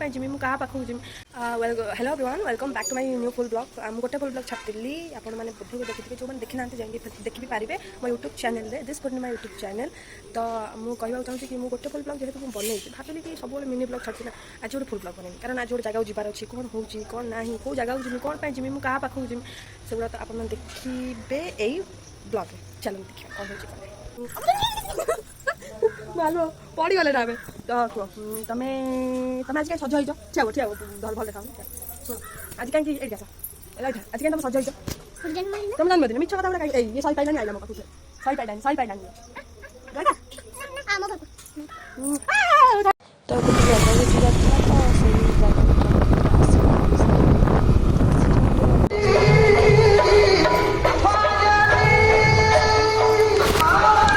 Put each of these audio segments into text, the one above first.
ପାଇଁ ଯିବି, ମୁଁ କାହା ପାଖକୁ ଯିବି? Hello everyone, welcome back to my new full vlog. ମୁଁ ଗୋଟେ ଫୁଲ୍ ବ୍ଲଗ୍ ଛାଡ଼ିଥିଲି, ଆପଣମାନେ ବୋଧେ ଦେଖିଥିବେ। ଯେଉଁମାନେ ଦେଖିନାହାନ୍ତି, ଯାଇକି ଦେଖି ବି ପାରିବେ ମୋ ୟୁଟ୍ୟୁବ୍ ଚ୍ୟାନେଲ୍ରେ, this Purnima YouTube channel. ତ ମୁଁ କହିବାକୁ ଚାହୁଁଛି କି ମୁଁ ଗୋଟେ ଫୁଲ୍ ବ୍ଲଗ୍ ଯେହେତୁ ମୁଁ ବନେଇଛି, ଭାବିଲି କି ସବୁବେଳେ ମିନି ବ୍ଲଗ୍ ଛାଡ଼ୁଛି ନା, ଆଜି ଗୋଟେ ଫୁଲ୍ ବ୍ଲଗ୍ ବନେଇବି। କାରଣ ଆଜି ଗୋଟେ ଜାଗାକୁ ଯିବାର ଅଛି। କ'ଣ ହେଉଛି, କ'ଣ ନାହିଁ, କେଉଁ ଜାଗାକୁ ଯିବି, କ'ଣ ପାଇଁ ଯିବି, ମୁଁ କାହା ପାଖକୁ ଯିବି, ସେଗୁଡ଼ା ତ ଆପଣମାନେ ଦେଖିବେ ଏଇ ବ୍ଲଗ୍ରେ। ଚାଲନ୍ତୁ ଦେଖିବା କ'ଣ ହେଉଛି, କ'ଣ ନାହିଁ। ମାଲୋ, ପଡ଼ିଗଲେ ନା ଆମେ ତ। କୁହ, ତମେ ଆଜି କାହିଁ ସଜ ହେଇଛ? ଠିଆ ହବ, ଠିଆ ହବ, ଭଲ ଭଲ ଦେଖାଅ। ଶୁଣ, ଆଜି କାହିଁକି, ଏଇଠି ଆସ, ଏଇଠି। ଆଜି କାହିଁ ତମେ ସଜ ହେଇଛ? ତମ ଜନ୍ମଦିନ? ମିଛ କଥା ଗୁଡ଼ା କାହିଁ? ଏଇ ଇଏ ସହି ପାଇଲାନି, ଆଇଲା ମୋ ପାଖକୁ। ସହି ପାଇଲାନି, ସହି ପାଇଲାନି। ଆମ ପାଖକୁ। ତ ଗୋଟେ ଜାଗାକୁ ଯିବାର ଥିଲା, ତ ସେଇ ଜାଗାକୁ ଯାଇକି ଆସିଲୁ।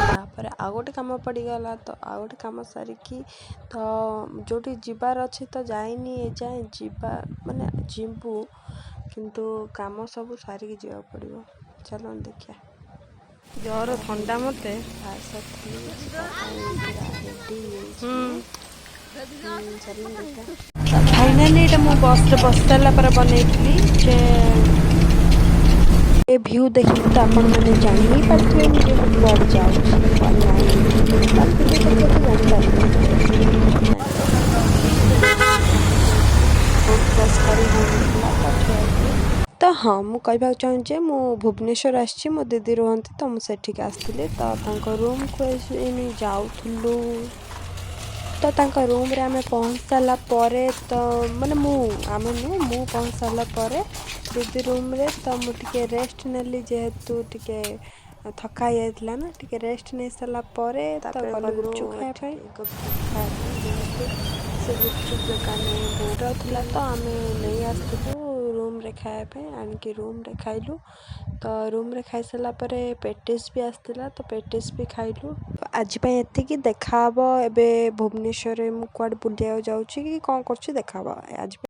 ତାପରେ ଆଉ ଗୋଟେ କାମ ପଡ଼ିଗଲା, ତ ଆଉ ଗୋଟେ କାମ ସାରିକି ତ ଯେଉଁଠି ଯିବାର ଅଛି ତ ଯାଇନି ଏଯାଏଁ। ଯିବା ମାନେ ଯିବୁ, କିନ୍ତୁ କାମ ସବୁ ସାରିକି ଯିବାକୁ ପଡ଼ିବ। ଚାଲନ୍ତୁ ଦେଖିବା। ଜର ଥଣ୍ଡା ମୋତେ। ସାରିଥିଲି, ଯିବା ପାଇଁ ପୁରା ରେଡ଼ି ହେଇଯାଇଛି। ଚାଲନ୍ତୁ ଦେଖିବା। ଫାଇନାଲି ଏଇଟା ମୁଁ ବସ୍ରେ ବସି ସାରିଲା ପରେ ବନେଇଥିଲି ଯେ ଏ ଭ୍ୟୁ ଦେଖିକି ତ ଆପଣମାନେ ଜାଣି ହିଁ ପାରୁଥିବେ ମୁଁ ଯେ ମୁଁ କୁଆଡ଼େ ଯାଉଛି, କୁଆଡ଼େ ନାହିଁ। ତାର ଭିଡ଼ିଓ ଦେଖିଲେ ତ ଜାଣିପାରିବେ। ରୋଡ଼ କ୍ରସ୍ କରି ହେଉନଥିଲା, ତ ଠିଆ ହେଇଥିଲି। ତ ହଁ, ମୁଁ କହିବାକୁ ଚାହୁଁଛି ଯେ ମୁଁ ଭୁବନେଶ୍ୱର ଆସିଛି। ମୋ ଦିଦି ରୁହନ୍ତି, ତ ମୁଁ ସେଠିକି ଆସିଥିଲି। ତ ତାଙ୍କ ରୁମ୍କୁ ଏଇନି ଯାଉଥିଲୁ। ତ ତାଙ୍କ ରୁମ୍ରେ ଆମେ ପହଞ୍ଚି ସାରିଲା ପରେ, ତ ମାନେ ମୁଁ, ଆମେ ନୁହଁ, ମୁଁ ପହଞ୍ଚି ସାରିଲା ପରେ ଦିଦି ରୁମ୍ରେ, ତ ମୁଁ ଟିକେ ରେଷ୍ଟ ନେଲି, ଯେହେତୁ ଟିକେ ଥକା ହେଇଯାଇଥିଲା ନା। ଟିକେ ରେଷ୍ଟ ନେଇ ସାରିଲା ପରେ ତ ଗଲୁ ଗୁପଚୁପ୍ ଖାଇବା ପାଇଁ। ଗୁପଚୁପ୍ ଖାଇବା ପାଇଁ ଯେହେତୁ ସେ ଗୁପଚୁପ୍ ଦୋକାନରେ ଭିଡ଼ ଥିଲା, ତ ଆମେ ନେଇ ଆସିଥିଲୁ ରୁମ୍ରେ ଖାଇବା ପାଇଁ। ଆଣିକି ରୁମ୍ରେ ଖାଇଲୁ। ତ ରୁମ୍ରେ ଖାଇସାରିଲା ପରେ ପେଟିସ୍ ବି ଆସିଥିଲା, ତ ପେଟିସ୍ ବି ଖାଇଲୁ। ଆଜି ପାଇଁ ଏତିକି, ଦେଖାହବ। ଏବେ ଭୁବନେଶ୍ୱରରେ ମୁଁ କୁଆଡ଼େ ବୁଲିବାକୁ ଯାଉଛି କି କ'ଣ କରୁଛି, ଦେଖାହବ ଆଜି।